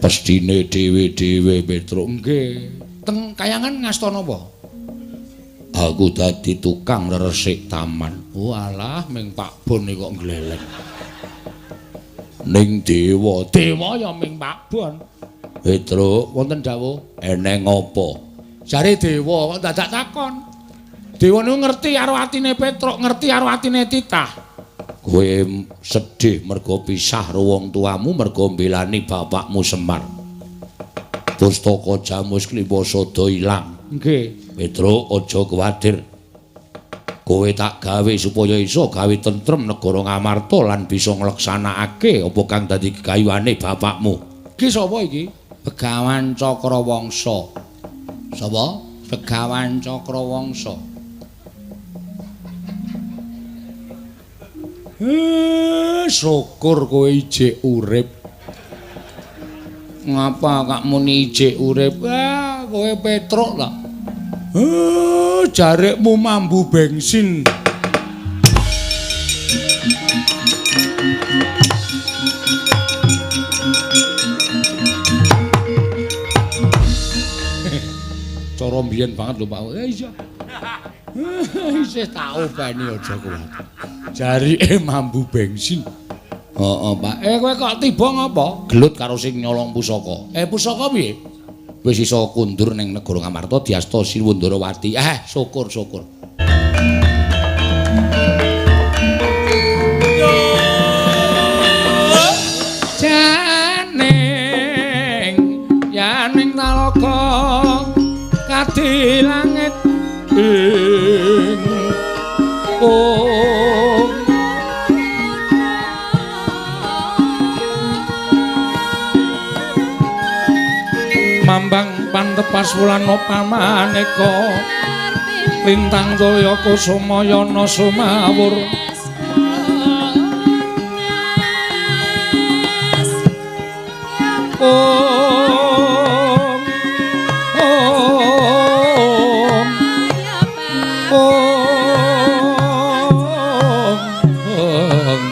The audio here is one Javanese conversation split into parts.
Pestine dhewe-dhewe Petruk. Nggih. Teng kayangan ngasta napa? Aku dadi tukang resik taman. Walah, ming Pak Bon kok ngleleng. Ning dewa, dewa ya ming Pak Bon. Petruk, wonten dawuh eneng apa? Jare dewa kok dadak takon. Dewa niku ngerti karo atine Petruk, ngerti karo atine Titah. Kowe sedih mergo pisah karo wong tuamu, mergo mbelani bapakmu Semar. Pustaka Jamus Klimasada ilang. Nggih. Petruk, aja kuwatir. Kowe tak gawe supaya iso gawe tentrem negara Ngamarta lan bisa ngleksanakake apa kang dadi gegayuhane bapakmu. Iki sapa iki? Begawan Cakrawangsa. Sapa? Begawan Cakrawangsa. Syukur kowe ijik urip. Ngapa kak muni ijik urip? Ah, kowe Petruk ta. Jarikmu mambu bensin. Cara mbiyen banget lho, Pak. Iya. Isih tak openi aja kuwatir. Jarike mambu bensin. Heeh, Pak. Kowe kok tiba ngapa? Gelut karo sing nyolong pusaka. Pusaka piye? Wis iso kundur ning negara Ngamarta diasta Siwundarawati. Syukur syukur. Janing yaning talaga kadi langit ing om. Mambang pantepas wulan pamaneka lintang toya kusumayana sumawur. Om om om om.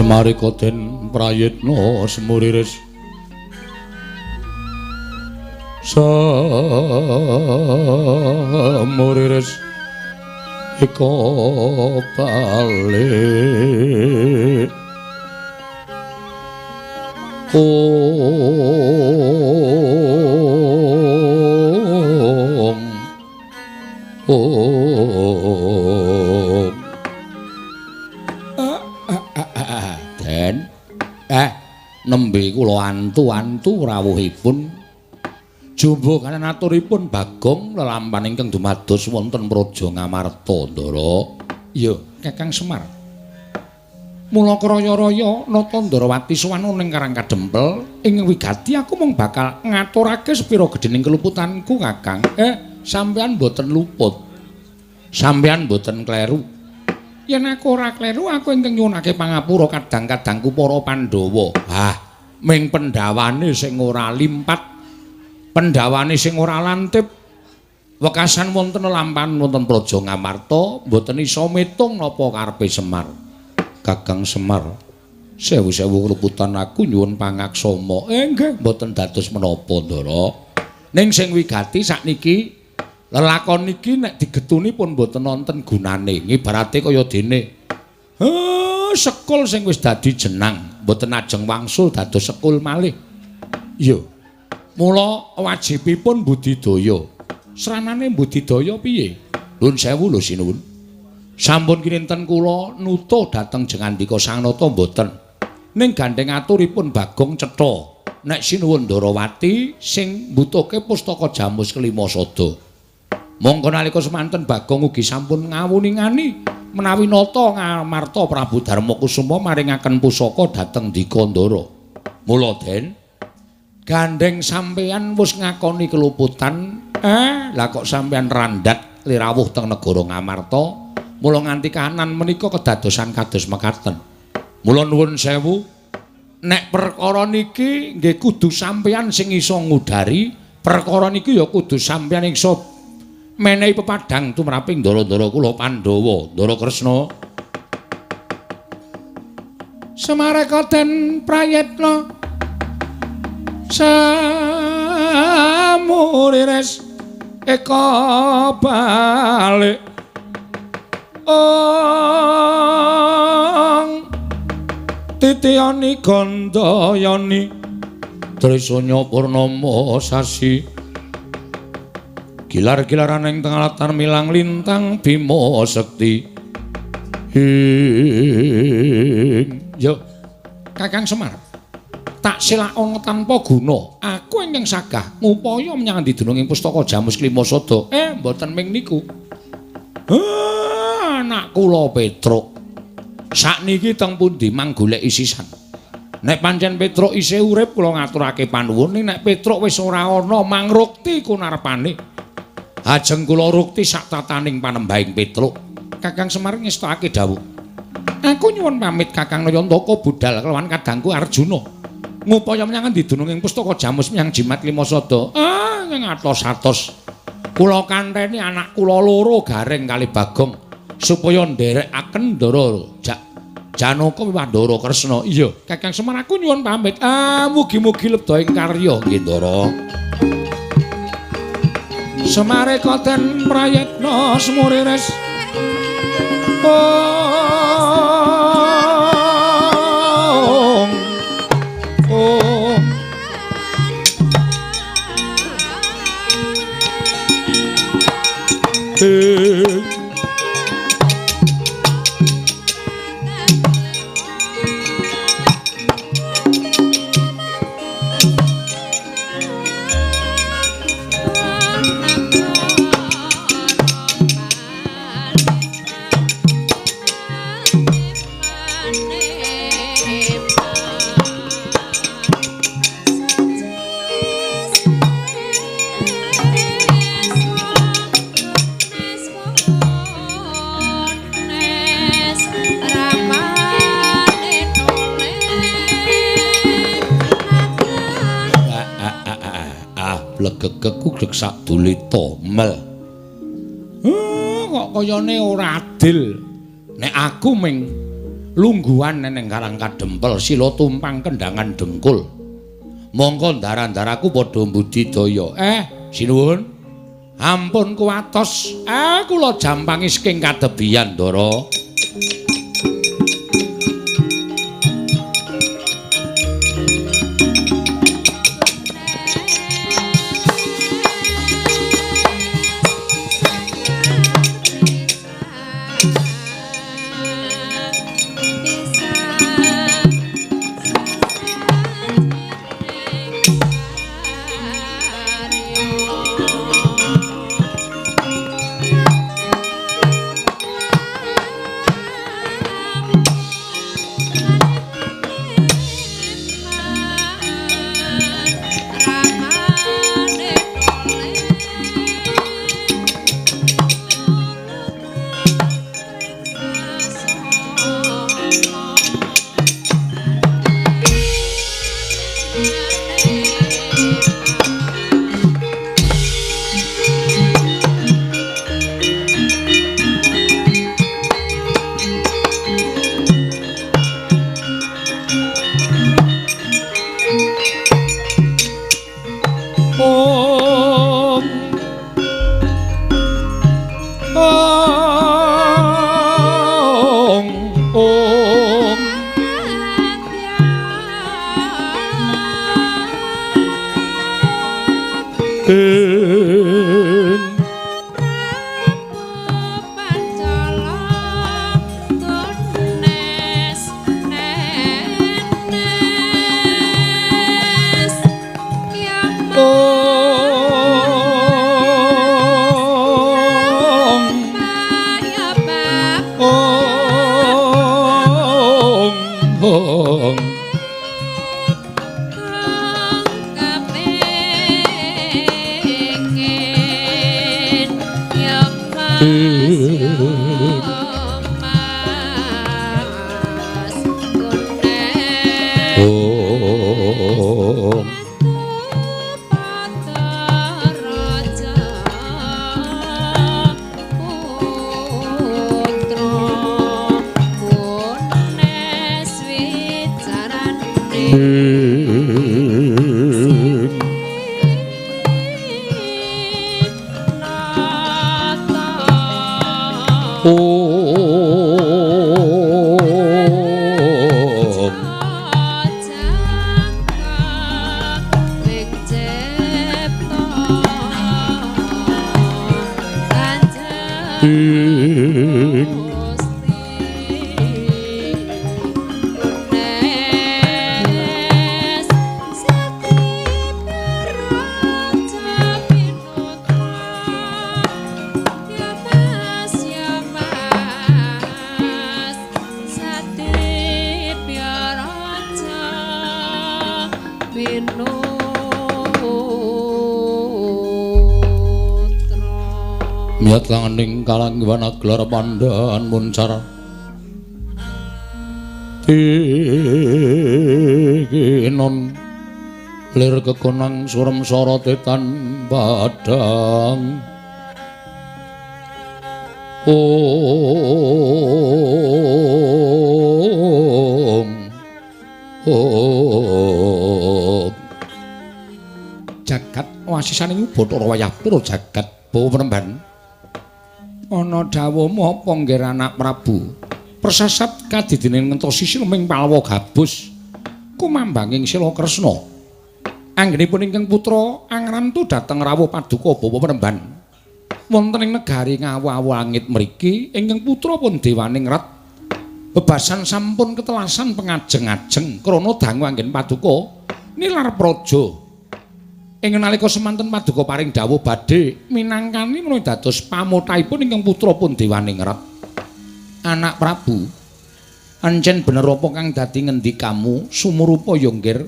Semarika den prayitna semuriris semuriris eka balik om om den nembe kula antu-antu rawuhipun jumbo kanan aturipun Bagong lelampan ingkang dumados wonten Praja Ngamarta Ndara. Iya, Kakang Semar. Mula kraya-raya nata Ndarawati sowan ning Karang Kadempel ing wigati aku mung bakal ngaturake sepira gedhening keluputanku Kakang. Sampeyan mboten luput. Sampeyan mboten kleru. Yen aku ora kleru aku ingkang nyuwunake pangapura kadang-kadangku para Pandhawa. Hah, ming pendhawane sing ora limpat, pendhawane sing ora lantip. Wekasan wonten lelampahan wonten Praja Ngamarta mboten iso metung napa karepe Semar. Kakang Semar, sewu-sewu keluputan aku nyuwun pangaksama. Nggih, mboten dados menapa, Ndara. Ning sing wigati sakniki lelakon niki nek digetuni pun mboten wonten gunane. Ngibarate kaya dene sekul sing wis dadi jenang mboten ajeng wangsul dados sekul malih. Iya. Mula wajibipun budidaya. Sranane budidaya piye? Nuwun sewu lho sinuwun. Sampun kinten kula nutuh dhateng Jengandika Sang Nata mboten. Ning gandheng aturipun Bagong cetha nek sinuwun Ndarawati sing mbutuhke pustaka Jamus Kelima Sada. Mongko nalika semanten Bagong ugi sampun ngawuningani menawi nata Ngamarta Prabu Darmakusuma maringaken pusaka dhateng Dika Ndara. Mula den gandheng sampeyan wis ngakoni keluputan, lah kok sampeyan randhat lirawuh teng negara Ngamarta, mula nganti kahanan menika kedadosan kados mekaten. Mula nuwun sewu, nek perkara niki nggih kudu sampeyan sing iso ngudari, perkara niki ya kudu sampeyan iso menehi pepadang tumraping ndara-ndara kula Pandhawa, Ndara Kresna. Semareka den prayitna samurires eka balik ong titiyani gandayani trisanya purnama sasi gilar-gilaran ing tengah latar milang lintang bima sekti. Yo Kakang Semar, tak selakon tanpa guna aku ingkang sagah ngupaya menyang didunung ing pustaka Jamus Klima Sada. Mboten ming niku. Anak kula Petruk sakniki teng pundi mang goleki sisan. Nek pancen Petruk isih urip kula ngaturake panuwun, ning nek Petruk wis ora ana mangrukti kunarpane. Ajeng kula rukti sak tataning panembahing Petruk. Kakang Semar ngestokake dawuh. Aku nyuwun pamit Kakang Nayantaka budal kelawan kadangku Arjuna. Ngupaya menyang didunung ing pustaka Jamus menyang Jimat Lima Sada. Ngatos-atos. Kula kanteni anak kula loro Gareng kali Bagong supaya nderekaken Ndara Janaka miwah Ndara Kresna. Iya, Kakang Semar aku nyuwun pamit. Mugi-mugi lebda ing karya nggih Ndara. Semareka den prayitna semurires ong ong Legegek sak dulita mel. Kok kayane ora adil. Nek aku ming Lungguhan neneng karang kadempel sila tumpang kendangan dengkul. Mongko ndara-ndaraku padha mbudidaya. Sinuwun. Ampun kuwatos. Kula jampangi saking kadebian, Ndara. Miyat langening kalanggiwan gelar pandhan muncar tinon lir kekonang surem sorote tan padhang. Om Om jagat wasisaning Bathara wayah pira jagat bawa penemban. Ana dawuhmu apa nggih anak Prabu? Persasat kadidene ngentosi silming palwa gabus kumambanging sila Kresna. Anggenipun ingkang putra angrantu dhateng rawuh paduka bawa penemban. Wonten ing negari ngawu-awu langit mriki ingkang putra pun dewaningrat bebasan sampun ketelasan pengajeng-ajeng krana dangu anggen paduka nilar praja. Ing nalika semanten paduka paring dawuh badhe minangkani menawi dados pamothahipun ingkang putra pun dewaningrat. Anak Prabu, ancen bener apa kang dadi ngendikamu sumurupa ya nggir?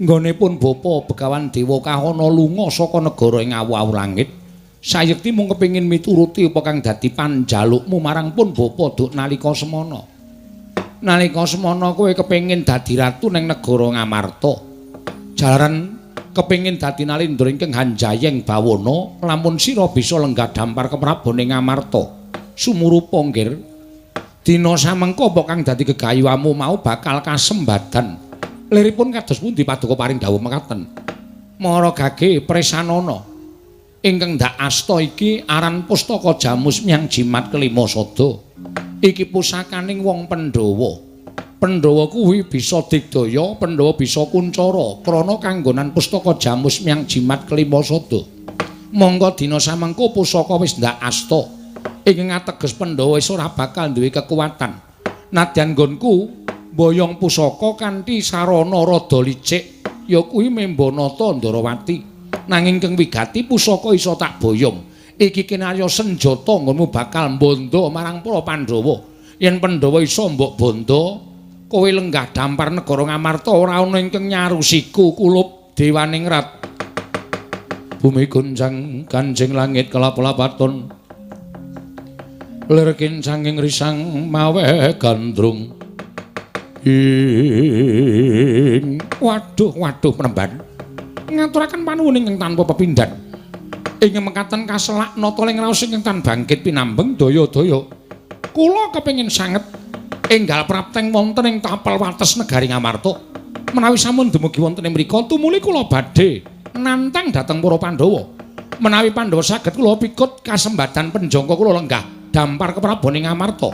Nggone pun bapa Begawan Dewa Kahana lunga saka negara ing awu-awu langit. Sayekti mung kepengin mituruti apa kang dadi panjalukmu marang pun bapa duk nalika semana. Nalika semana kowe kepengin dadi ratu ning negara Ngamarta. Jalaran kepengin dadi nalindra ingkang hanjayeng bawana lamun sira bisa lenggah dampar keprabone Ngamarta. Sumurupa nggir, Dina samengko apa kang dadi gegayuhamu mau bakal kasembadan. Liripun kados pundi paduka paring dawuh mekaten? Mara gage presanana. Ingkang ndak asta iki aran pustaka Jamus Myang Jimat Kelima Sada. Iki pusakaning wong Pandhawa. Pandhawa kuwi bisa digdaya, Pandhawa bisa kuncara krana kanggonan pustaka Jamus Myang Jimat Kelima Sada. Monggo dina samengko pusaka wis ndak asta. Ingkang ateges Pandhawa wis ora bakal duwe kekuatan. Nadyan nggonku mboyong pusaka kanthi sarana rada licik, ya kuwi Membanata Ndarawati. Nanging kang wigati pusaka iso tak boyong. Iki kinarya senjata nggonmu bakal mbondo marang para Pandhawa. Yen Pandhawa iso mbok bondo, kowe lenggah dampar negara Ngamarta ora ana ingkang nyarusiku kulup Dewaningrat. Bumi goncang kanjeng langit kelap-lapaton. Lir kincanging risang mawe gandrung. Ing waduh waduh penemban. Ngaturaken panuwun ingkang tanpa pepindhan. Ing mekaten kaselak nata ing raos ingkang tan bangkit pinambeng daya-daya. Kula kepengin sanget enggal prapteng wonten ing tapel wates negari Ngamarta. Menawi sampun dumugi wonten ing mriku tumuli kula badhe nantang dhateng para Pandhawa. Menawi Pandhawa saged kula pikut kasembadan penjangka kula lenggah dampar keprabon ing Ngamarta.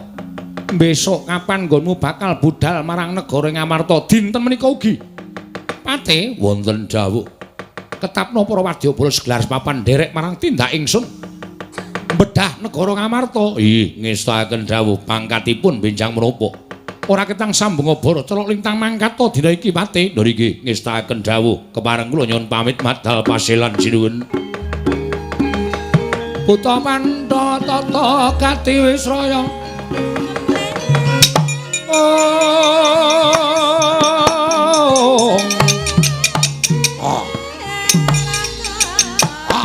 Besok kapan nggonmu bakal budal marang negara Ngamarta dinten menika ugi? Pate wonten dawuh. Ketapno para wadyabala segelar papan nderek marang tindak ingsun. Bedah negara Ngamarta. Ih, ngestakaken dawuh pangkatipun benjang menapa? Ora ketang sambung oboro celok lintang mangkat to dina iki Pate. Lho nggih, ngestakaken dawuh. Kepareng kula nyuwun pamit madal paselan sinuwun. Buta Pandha tata gati wisraya. Oh. Ah. Ah.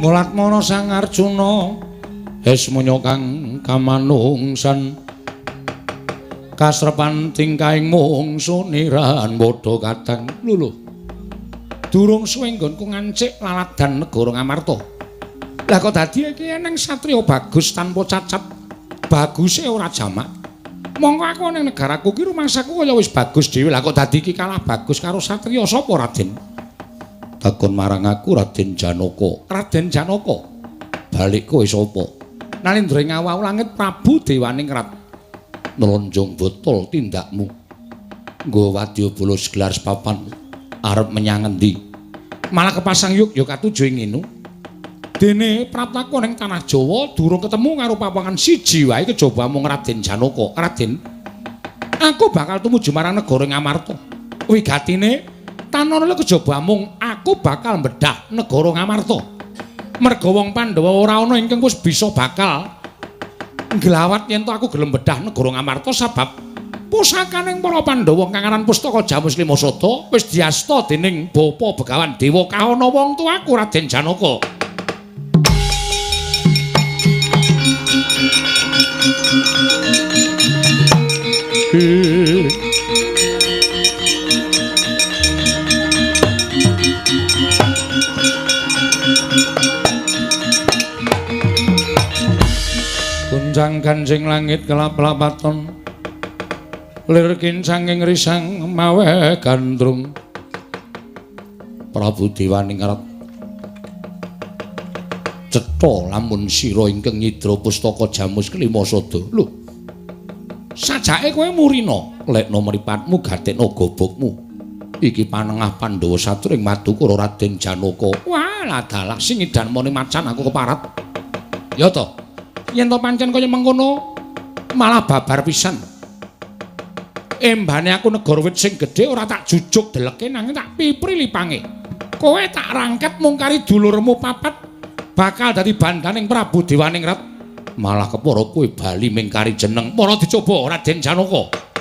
Mulatmana Sang Arjuna hesmanya kang kamanungsan kasrepan tingkahing mungsu niran padha kadang luluh. Durung suwe nggonku ngancik laladan negara Ngamarta. Lah kok dadi iki eneng satriya bagus tanpa cacat. Baguse ora jamak. Mongko aku ning negaraku ki rumangsaku kaya wis bagus dhewe. Lah kok dadi iki kalah bagus karo satriya sapa Raden? Takon marang aku Raden Janaka. Raden Janaka, balik kowe sapa? Nalindra ing awau langit Prabu Dewaningrat. Nlonjong botol tindakmu. Nggo wadyabala segelar sepapan arep menyang endi? Malah kepasang yuk ya katuju ing ngene. Dene praptaku ning tanah Jawa durung ketemu karo papangan siji wae kejaba mung Raden Janaka. Raden, aku bakal tumuju marang negara Ngamarta. Wigatine tanana kejaba mung aku bakal mbedah negara Ngamarta. Merga wong Pandhawa ora ana ingkang wis bisa bakal nglawat yen to aku gelem bedah negara Ngamarta sabab pusakaning para Pandhawa kang aran Pustaka Jamus Lima Sada wis diasta dening Bapa Begawan Dewa Kahana wong tuaku Raden Janaka. Kuncang kancing langit kelap-lapaton lir kincanging risang mawe gandrung. Prabu Dewaningrat cetha lamun sira ingkang nyidra pustaka Jamus Kelima Sada. Lho, sajake kowe murina, lekna mripatmu gatekna gobokmu. Iki panengah Pandhawa saturing madukara Raden Janaka. Wah, ladalah sing idanmane macan aku keparat. Ya to. Yen to pancen kaya mengkono malah babar pisan. Embane aku negara wit sing gedhe ora tak jujuk deleke nanging tak pipri lipange. Kowe tak rangket mung kari dulurmu papat bakal dadi bandaning Prabu Dewaningrat. Malah kepara kowe bali ming kari jeneng. Mara dicoba Raden Janaka.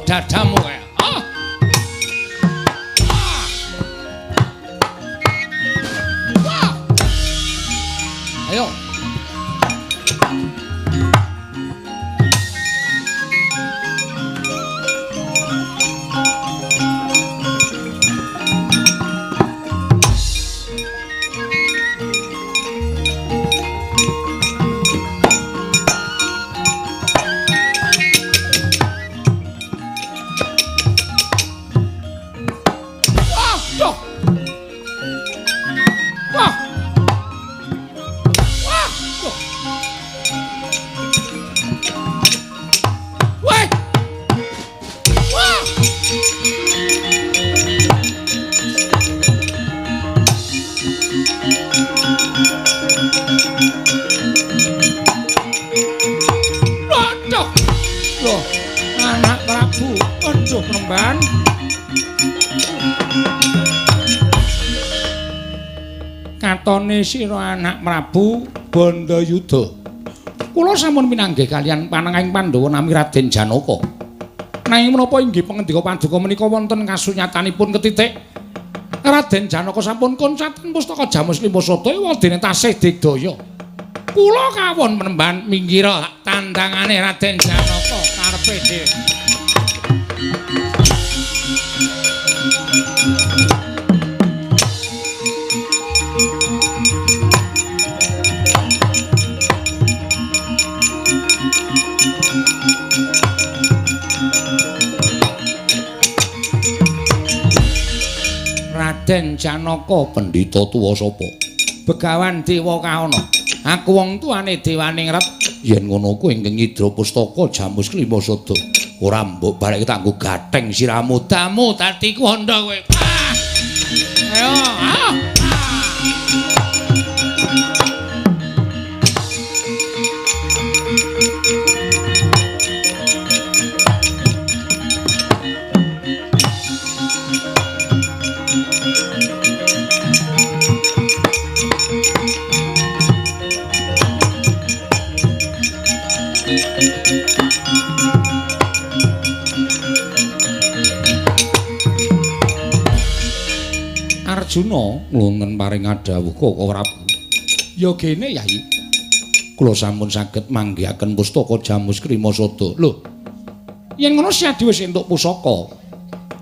Dadamu kae. Ah. Ah. Wah. Ayo. Katone sira anak Prabu Bandayuda. Kula sampun pinanggih kaliyan panengahing Pandhawa nami Raden Janaka. Nanging menapa inggih pangendika paduka menika wonten kasunyatanipun ketitik Raden Janaka sampun koncaten pustaka Jamus Lima Sada wadene tasih digdaya. Kula kawon penemban minggira tandangane Raden Janaka karepe dhewe. Raden Janaka pendhita tuwa sapa? Begawan Dewa Kahana. Aku wong tuane Dewaningrat. Yen ngono kuwi ingkang nyidra pustaka Jamus Kelima Sada. Ora mbok baleke tak nggo gatheng siramu. Damu dadi kuwanda kowe. Ah! Ayo, ah! Arjuna nglonten paring dawuh Koko Prabu. Ya gene Yai. Kula sampun saged manggihaken pustaka Jamus Krima Sada. Lho. Yen ngono Syadi wis entuk pusaka.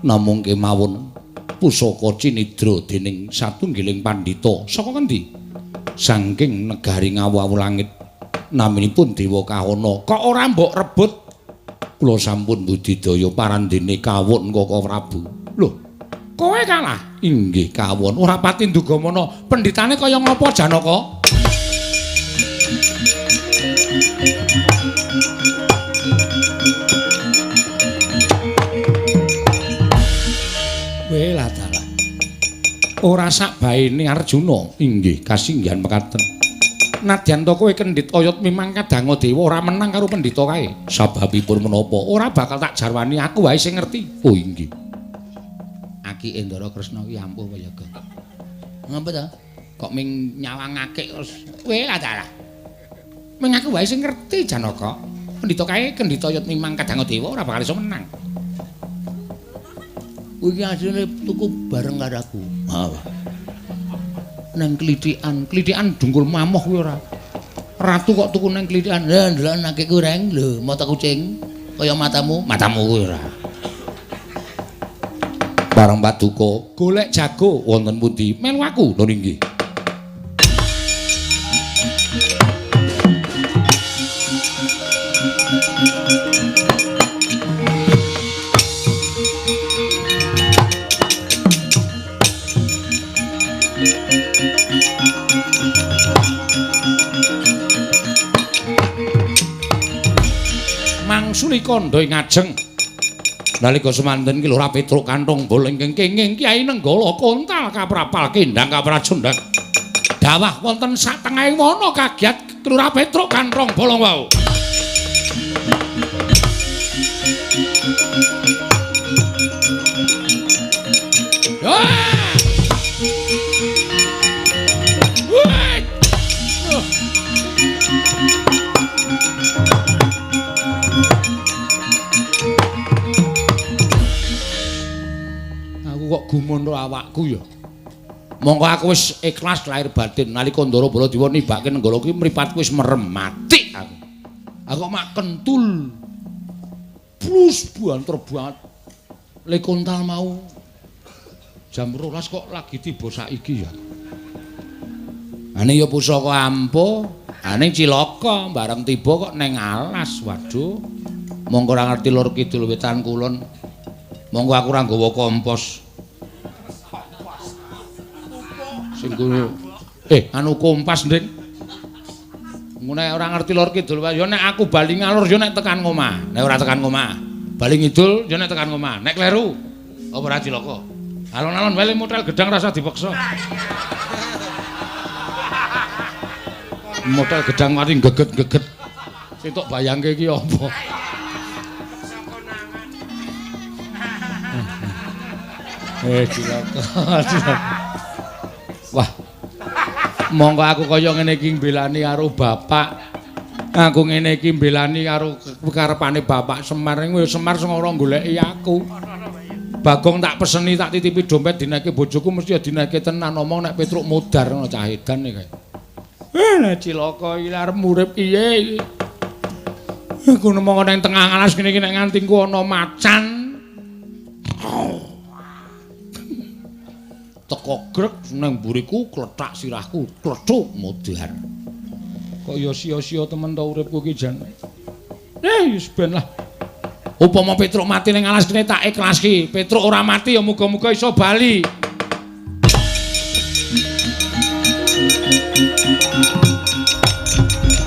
Namung kemawon pusaka cinidra dening satunggiling pandhita. Saka ngendi? Saking negari Ngawu-awu langit. Naminipun Dewa Kahana. Kok ora mbok rebut? Kula sampun budidaya parandene kawon Kaka Prabu. Lho, kowe kalah? Inggih kawon. Ora pati nduga mana pendhitane kaya ngapa Janaka? Welah dalah. Ora sak baene Arjuna. Inggih kasinggihan mekaten. Nadyan to kowe kendhit oyot mimang kadanga dewa ora menang karo pendhita kae. Sababipun menapa? Ora bakal tak jarwani, aku wae sing ngerti. Oh inggih. Aki Ndara Kresna ki ampuh kaya go. Ngapa to? Kok ming nyawang akik terus. Welah dalah. Ming aku wae sing ngerti Janaka. Pendhita kae kendhit oyot mimang kadanga dewa ora bakal iso menang. Kuwi asline tuku bareng karo aku. Ha. Nang klithikan, klithikan dengkul mamoh kuwi ora. Ratu kok tuku nang klithikan. Lah ndelok akikku reng, lho mata kucing kaya matamu, matamu kuwi ora. Bareng paduka golek jago wonten pundi? Melu aku lho inggih. Mangsuli kandha ing ngajeng. Nalika semanten ki Lurah Petruk kanthong bol ingkang kenging Kyai Nenggala kontal kaprapal kendang kapracundhang. Dawah wonten satengahing wana kagiat Lurah Petruk kanthong bolong wau. Kok gumun ro awakku ya. Mongko aku wis ikhlas lahir batin nalika Ndara Baladewa nibake Nenggala kuwi mripatku wis merem mati aku. Aku kok mak kentul. Plus banter banget. Le kontal mau jam 12 kok lagi tiba saiki ya. Ane ya pusaka ampuh, ane cilaka bareng tiba kok neng alas. Waduh. Mongko ora ngerti lor kidul wetan kulon. Mongko aku ora nggawa kompos. Sing kuwi anu kompas, Nding. Nek ora ngerti lor kidul wae ya nek aku bali ngalor ya nek tekan ngomah. Nek ora tekan ngomah, bali ngidul ya nek tekan ngomah. Nek kleru apa ora cilaka. Alon-alon wae motel gedang rasa dipaksa. Motel gedang mari geget-geget. Sing tok bayangke iki apa? Cilaka. Cilaka. Wah. Mongko aku kaya ngene iki mbelani karo bapak. Aku ngene iki mbelani karo karepane bapak Semar. Ning Semar sing ora goleki aku. Bagong tak peseni tak titipi dompet dineke bojoku mesti ya dineke tenan omong nek Petruk modar ngono cah edan iki. Lah cilaka iki arep urip piye iki. Aku nemong nang tengah alas ngene iki nek nganti ku ana macan. Teko grek nang mburiku klethak sirahku klethuk modar. Kok ya sia-sia temen to uripku iki jan. Wis ben lah. Upama Petruk mati ning alas kene tak ikhlaski. Petruk ora mati ya muga-muga iso bali.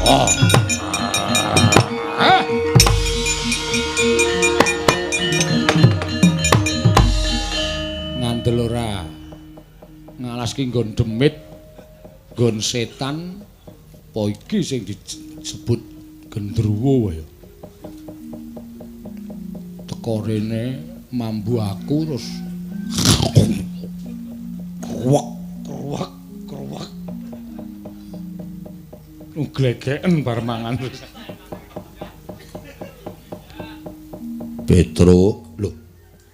Oh. Ah. Ngandel ora. Ngalas ki nggon demit, nggon setan, apa iki sing disebut gendruwo wae. Teko rene mambu aku terus kruwek kruwek kruwek. Glegeken bar mangan. Petruk, lho,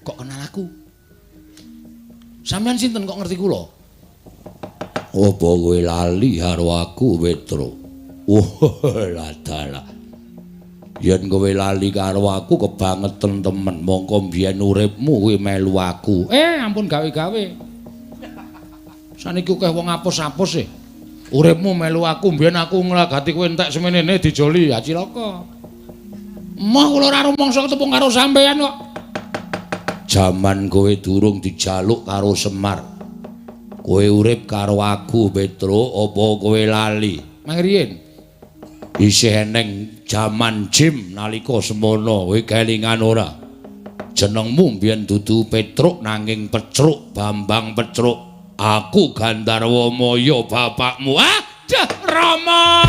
kok kenal aku? Sampeyan sinten kok ngerti kula? Apa kowe lali karo aku, Petruk? Wah, ladalah. Yen kowe lali karo aku kebangeten temen, mongko mbiyen uripmu kowe melu aku. Ampun gawe-gawe. Saniki akeh wong apus-apus e. Uripmu melu aku, mbiyen aku nglagati kowe entek semenene dijoli, ya cilaka. Emoh kula ora rumangsa ketepung karo sampeyan kok. Jaman kowe durung dijaluk karo Semar. Kowe urip karo aku, Petruk, apa kowe lali? Mangriyin. Isih eneng jaman jim nalika semono, kowe kelingan ora? Jenengmu mbiyen dudu Petruk nanging Pecruk, Bambang Pecruk. Aku Gandharwa Maya bapakmu. Aduh, Rama!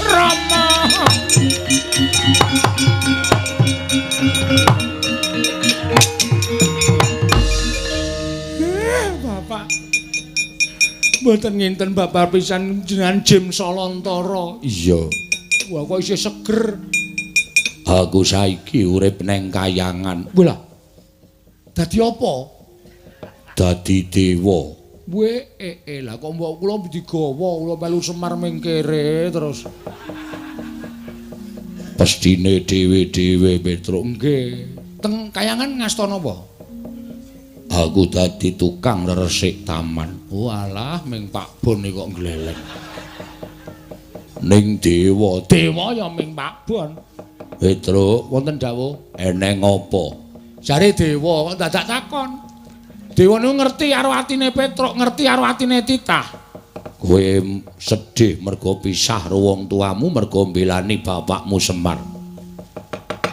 Rama! Bapak. Mboten nginten babar pisan jenengan Jim Salantara. Iya. Wah, kok isih seger. Aku saiki urip neng kayangan. Wah. Dadi apa? Dadi dewa. Weh, lah kok mbok kula digawa, kula melu Semar mingkere terus. Pestine dhewe-dhewe, Petruk. Nggih. Teng kayangan ngasta napa? Aku dadi tukang resik taman. Walah, ming Pak Bon kok ngleleng. Ning dewa, dewa ya ming Pak Bon. Petruk, wonten dawuh, eneng apa? Jare dewa kok dadak takon. Dewa niku ngerti karo atine Petruk, ngerti karo atine Titah. Kowe sedih mergo pisah karo wong tuamu, mergo mbelani bapakmu Semar.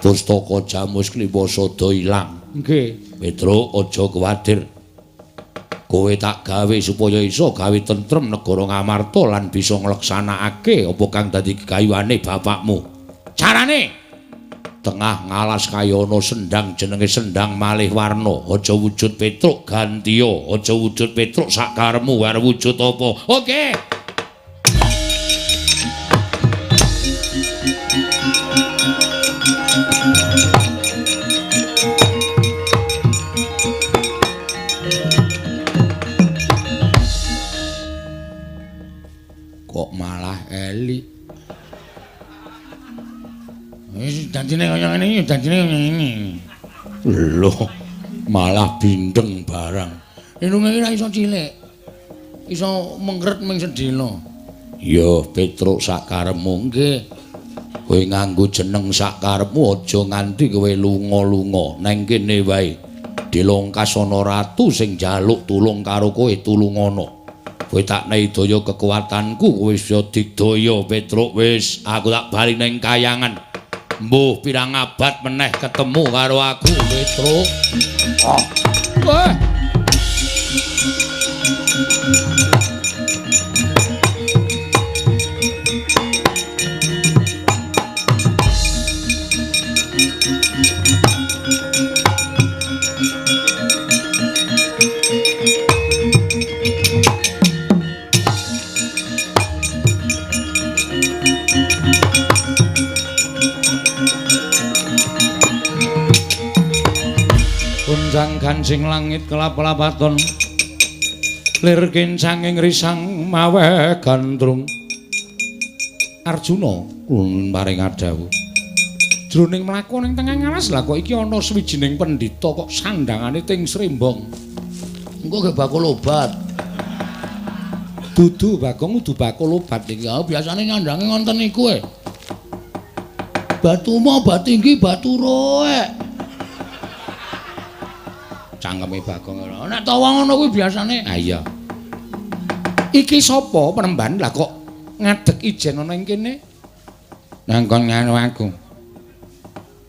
Pustaka Jamus Kliwasada ilang. Nggih. Petruk, aja kuwatir. Kowe tak gawe supaya iso gawe tentrem negara Ngamarta lan bisa ngleksanakake apa kang dadi gegayuhane bapakmu. Carane tengah ngalas kaya ana sendang jenenge Sendang Malih Warna. Aja wujud Petruk gantiya, aja wujud Petruk sakaremu arep wujud apa. Oke. Kok malah elik. Wis janjine kaya ngene iki, janjine kaya ngene. Lho, malah bindeng barang. Irunge iki ora iso cilik. Iso mengkret ming sedhela. Ya, Petruk sakarepmu. Nggih. Kowe nganggo jeneng sakarepmu aja nganti kowe lunga-lunga. Neng kene wae. Dilongkas ana ratu sing njaluk tulung karo kowe, tulungana. Kowe tak nehi daya kekuatanku, kowe wis digdaya Petruk wis. Aku tak bali neng kayangan. Mbuh pirang abad meneh ketemu karo aku, Petruk. Oh. Wah. Gonjang ganjing langit kelap-lapaton, lir kincanging risang maweh gandrung. Arjuna kulun paring adhawuh. Jroning mlaku ning tengah ngalas lah kok iki ana sawijining pendhita kok sandangane ting srembong. Engko ge bakul obat. Dudu Bagong, udu bakul obat iki. Ya biasane nyandange ngonten niku e. Batu mo, batu tinggi, batu roek. Cangkeme Bagong ora. Nek tawa ngono kuwi biasane. Ha iya. Iki sapa penemban lah kok ngadeg ijen ana ing kene? Nangkon nganu aku.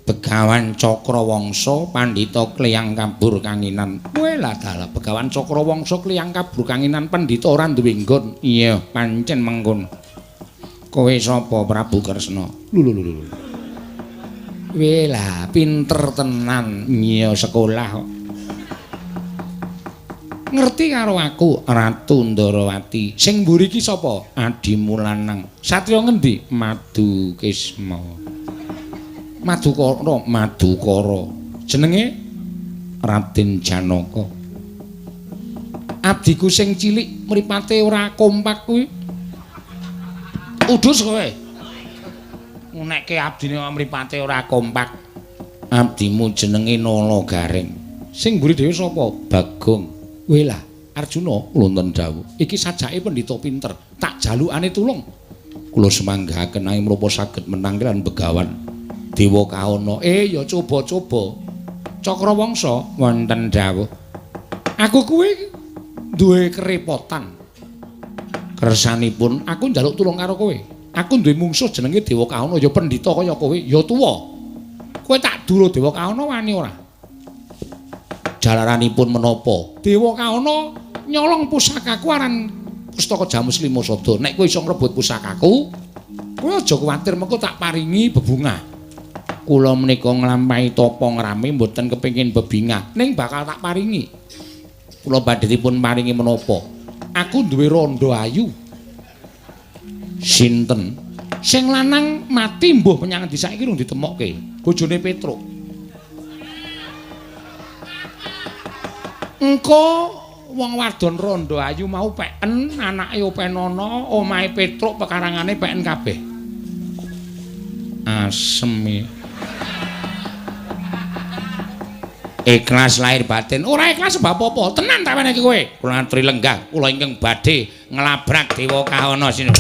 Begawan Cakrawangsa Pandhita Kliyang Kabur Kanginan. Kowe lah dalah Begawan Cakrawangsa Kliyang Kabur Kanginan Pandhita ora duwe nggon. Iya, pancen mengkono. Kowe sapa Prabu Kresna? Lho lho lho. Kowe lah pinter tenan. Iya sekolah kok. Ngerti karo aku Ratu Ndarawati. Sing mburi iki sapa? Adimu lanang. Satriya ngendi? Madu Kisma. Madukara, Madukara. Jenenge Raden Janaka. Abdiku sing cilik mripate ora kompak kuwi. Udus kowe. Ngunekke abdine mripate ora kompak. Abdimu jenenge Nala Gareng. Sing mburi dhewe sapa? Bagong. Weh lah, Arjuna wonten dawuh. Iki sajake pendhita pinter, tak jalukane tulung. Kula semanggahaken nanging menapa saged menang lan begawan. Dewa Kahana. Ya coba-coba. Cakrawangsa wonten dawuh. Aku kuwi duwe kerepotan. Kersanipun aku njaluk tulung karo kowe. Aku duwe mungsuh jenenge Dewa Kahana, ya pendhita kaya kowe, ya tuwa. Kowe tak duro Dewa Kahana wani ora? Jalaranipun menapa? Dewa Kahana nyolong pusakaku aran Pustaka Jamus Lima Sada. Nek kowe iso ngrebut pusakaku, kowe aja kuwatir mengko tak paringi bebungah. Kula menika nglampahi tapa ngrame mboten kepengin bebingah, ning bakal tak paringi. Kula badhe dipun paringi menapa? Aku duwe randha ayu. Sinten? Sing lanang mati mbuh menyang endi saiki rung ditemokke. Bojone Petruk. Engko wong wadon randha ayu mau peken, anake openana, omahe Petruk pekarangane peken kabeh. Asem. Ikhlas lahir batin. Ora ikhlas sebab apa? Tenan ta weneki kowe. Kula aturi lenggah, kula ingkang badhe nglabrak Dewa Kahana sini.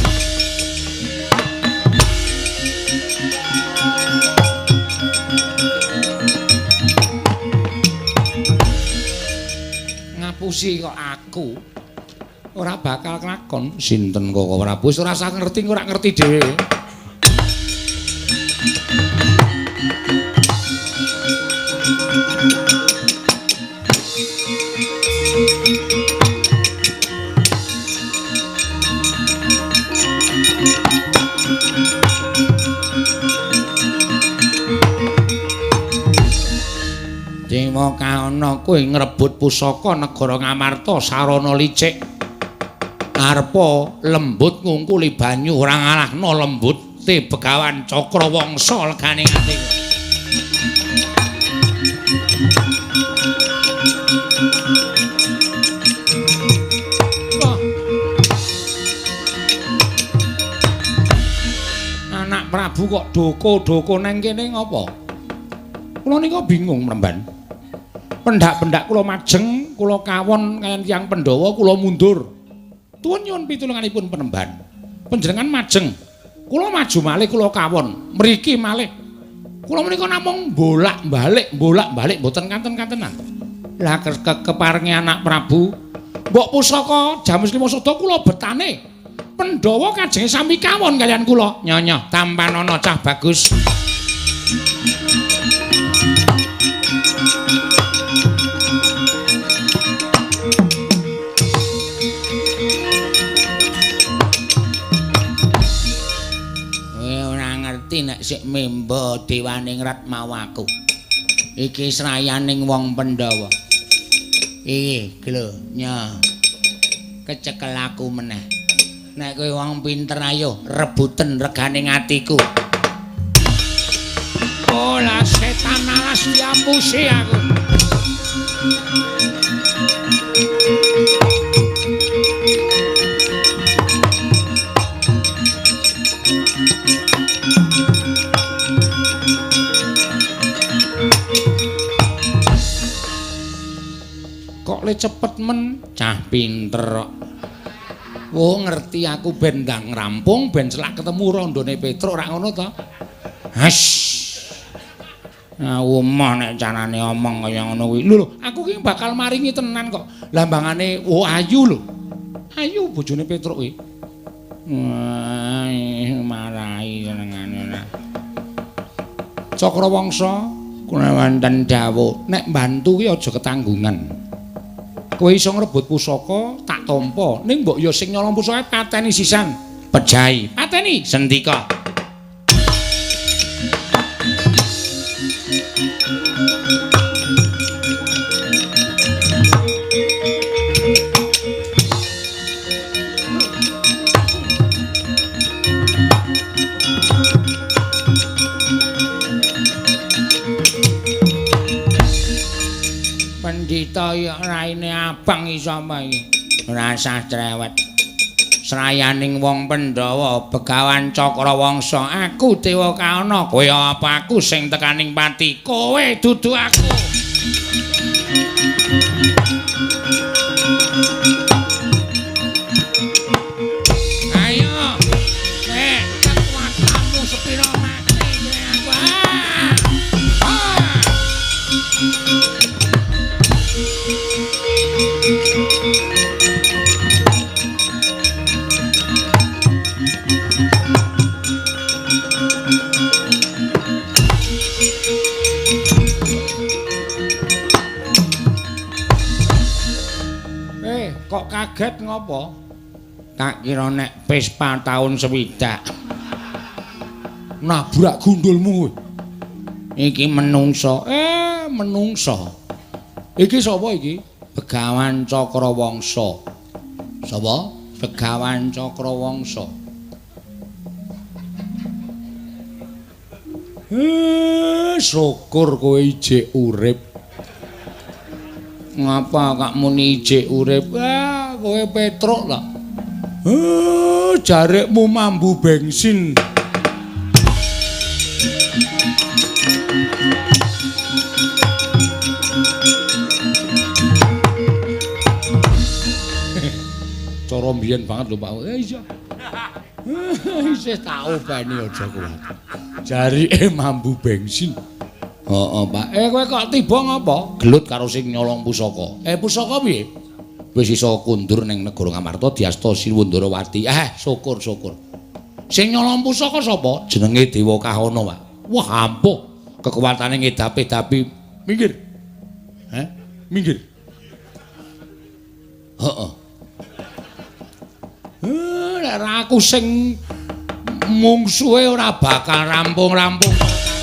Ngapusi kok aku. Ora bakal kelakon. Sinten kok Prabu wis ora usah ngerti, ora ngerti dhewe. Dewa Kahana kuwi ngrebut pusaka negara Ngamarta sarana licik. Arepa lembut ngungkuli banyu ora ngalahno lembute Begawan Cakrawangsa legane ati. Anak Prabu kok doko-doko nang kene ngopo? Kula nika bingung mremban. Pendak-pendak kula majeng, kula kawon kaliyan tiyang Pandhawa, kula mundur. Tuwun nyuwun pitulunganipun penemban. Panjenengan majeng, kula maju malih kula kawon, mriki malih. Kula menika namung bolak-balik, bolak-balik mboten kanten-kantenan. Lah keparengi anak Prabu, mbok pusaka Jamus Lima Sada kula betane. Pandhawa kajenge sami kawon kaliyan kula. Nyonya, tampanana cah bagus. Nek sik memba dewaningrat mau aku. Iki srayaning wong Pandhawa. Iki lho, nya. Kecekel aku meneh. Nek kowe wong pinter ayo rebuten regane atiku. Ola setan alas diampusi aku. Kok le cepet men, cah pinter kok. Oh ngerti aku ben ndang rampung ben selak ketemu rondone Petruk ora ngono to. Hash. Aku moh nek carane omong kaya ngono kuwi. Lho lho, aku ki bakal maringi tenan kok. Lambangane oh ayu lho. Ayu bojone Petruk kuwi. Wah, marahi senengane ora. Cakrawangsa kula wonten dawuh, nek mbantu ki aja ketanggungan. Kowe iso ngrebut pusaka tak tampa, ning mbok ya sing nyolong pusaka pateni sisan. Pejahi, pateni sendika. Pendhita ya raine abang iso apa iki? Ora usah cerewet. Srayaning wong Pandhawa Begawan Cakrawangsa, aku Dewa Kahana, kowe apa aku sing tekaning pati? Kowe dudu aku. Ayo, kekuatanmu sepira mati aku. Kok kaget ngopo? Tak kira nek Vespa taun 60. Nabrak gundulmu kowe. Iki menungso. Menungso. Iki sapa iki? Begawan Cakrawangsa. Sapa? Begawan Cakrawangsa. Syukur kowe ijik urip. Ngapa kak muni ijik urip? Kowe Petruk ta. Jarikmu mambu bensin. Cara mbiyen banget lho, Pak. Iya. Isih tak openi aja kuwatir. Jarike mambu bensin. Heeh, Pak. Kowe kok tiba ngapa? Gelut karo sing nyolong pusaka. Pusaka piye? Wis iso kundur ning negara Ngamarta diasta Siwundarawati. Syukur syukur. Sing nyolong pusaka sapa? Jenenge Dewa Kahana, Pak. Wah, ampuh. Kekuatane ngedapi-dapi. Minggir. Heh? Minggir. Heeh. Nek aku sing mungsuhe ora bakal rampung-rampung perkarane.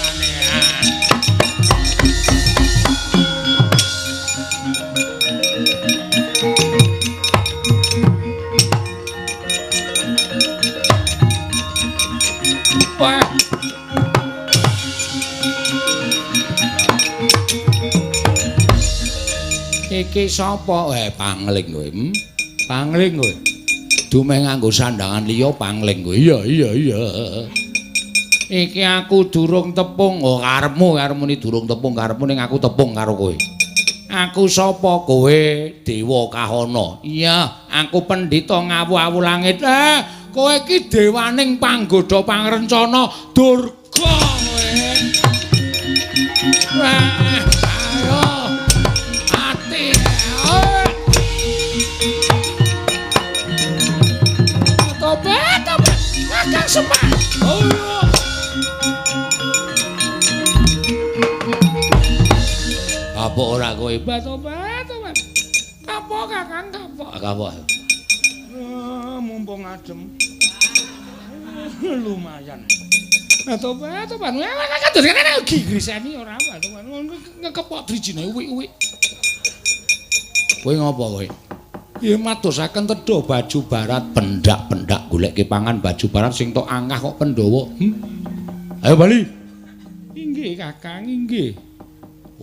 Wah. Iki sapa? Pangling kowe. Pangling kowe. Dumeh nganggo sandangan liya pangling kowe. Iya iya iya. Iki aku durung tepung. Oh, karepmu karepmu durung tepung karepmu ning aku tepung karo kowe. Aku sapa kowe? Dewa Kahana. Iya, aku pendhita ngawu-awu langit. Kowe iki dewaning panggodha pangrencana Durga kowe. Wah, ayo. Ati. Tobat, tobat. Kakang Semar. Oh. Apa ora kowe? Tobat, tobat. Kapok Kakang, kapok. Kapok. Mumpung adem. Lumayan. Tobat, tobat. Kados kene griseni ora, tobat. Ngekepok drijine uwik-uwik. Kowe ngopo kowe? Ya madosaken tedha baju barat pendak-pendak goleke pangan baju barat sing tok angah kok Pandhawa. Ayo bali. Inggih Kakang, inggih.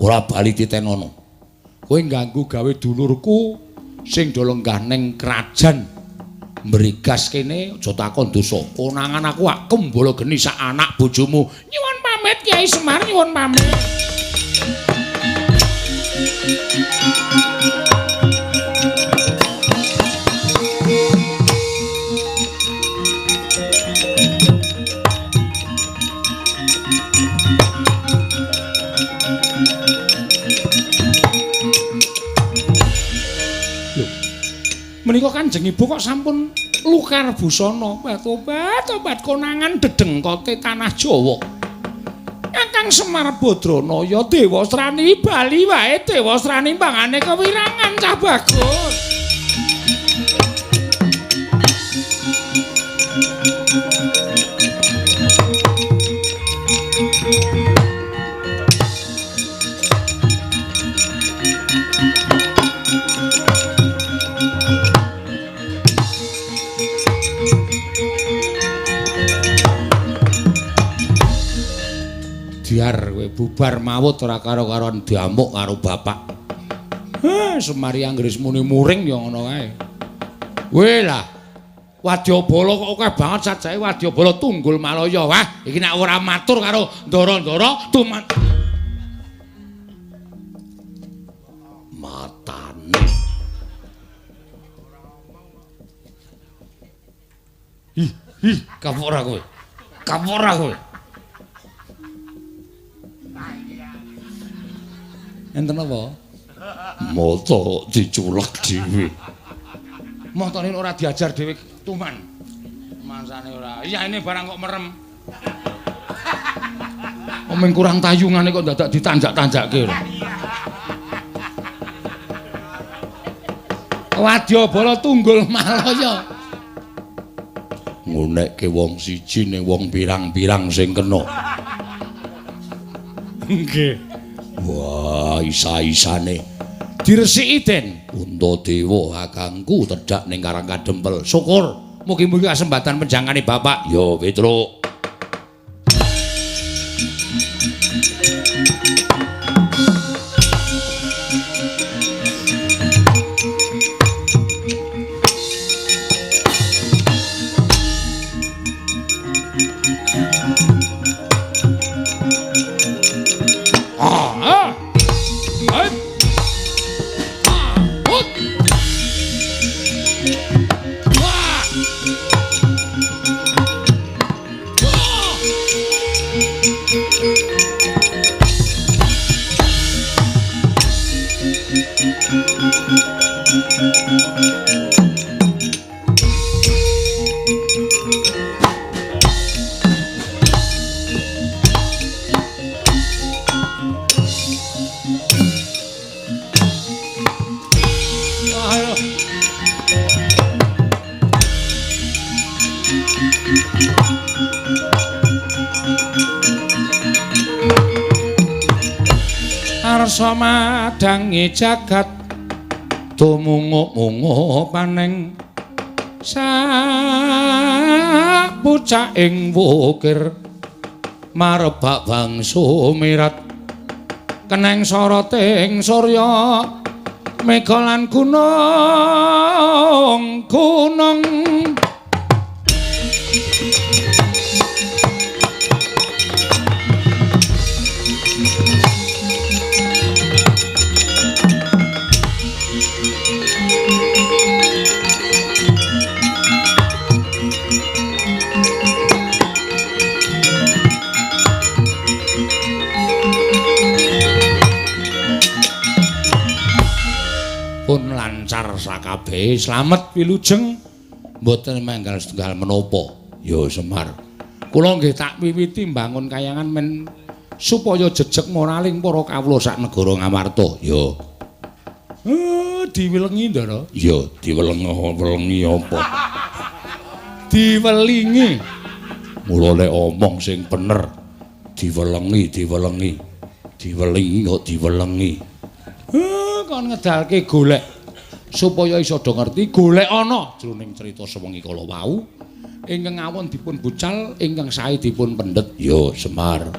Ora bali titenono. Kowe ngganggu gawe dulurku sing do lenggah ning krajan Mrigas kene aja takon dosa. Konangan aku ak kembala geni sak anak bojomu. Nyuwun pamit Kyai Semar, nyuwun pamit. Menika Kanjeng Ibu kok sampun lukar busana. Tobat, tobat konangan dedengkote tanah Jawa. Kakang Semar Badranaya Dewasrani bali wae Dewasrani pangane kewirangan cah bagus. Biar kowe bubar mawut ora karo-karoan diamuk karo bapak. Semari anggris muni muring ya ngono kae. Kowe lah wadyabala kok akeh banget sajake wadyabala tunggul malaya. Wah, iki nek ora matur karo ndara-ndara tuman matane. Ih, ih, kapok ora kowe. Kapok ora kowe. Enten apa? Mata diculek dhewe. Matane ora diajar dhewe tuman. Mansane ora. Iya ini barang kok merem. Omeng kurang tayungane kok dadak ditanjak-tanjakke lho. Wadyabala Tunggul Malaya. Ngunekke wong siji ning wong pirang-pirang sing kena. Nggih. Wah, isa-isane. Diresiki, Den. Puntadewa kakangku tedhak ning Karang Kadempel. Syukur. Mugi-mugi kasembatan penjangkane Bapak. Ya, Petruk. Arsa madangi jagat tumungup-mungup paneng sapucaking wukir marebak bangsu mirat keneng soroting surya mega lan gunung gunung. Pun lancar sakabehe slamet wilujeng mboten manggal setunggal menapa. Ya Semar, kula nggih tak wiwiti mbangun kayangan men supaya jejeg moraling para kawula sak negara Ngamarta. Ya. Diwelengi, Ndara. Ya, diwelengi apa? Diwelingi. Mula lek omong sing bener, diwelengi, diwelengi. Diwelingi kok diwelengi. Kon ngedalke golek supaya iso do ngerti golek ana jroning cerita sewengi kala wau ingkang awon dipun bucal ingkang sae dipun pendhet. Ya Semar.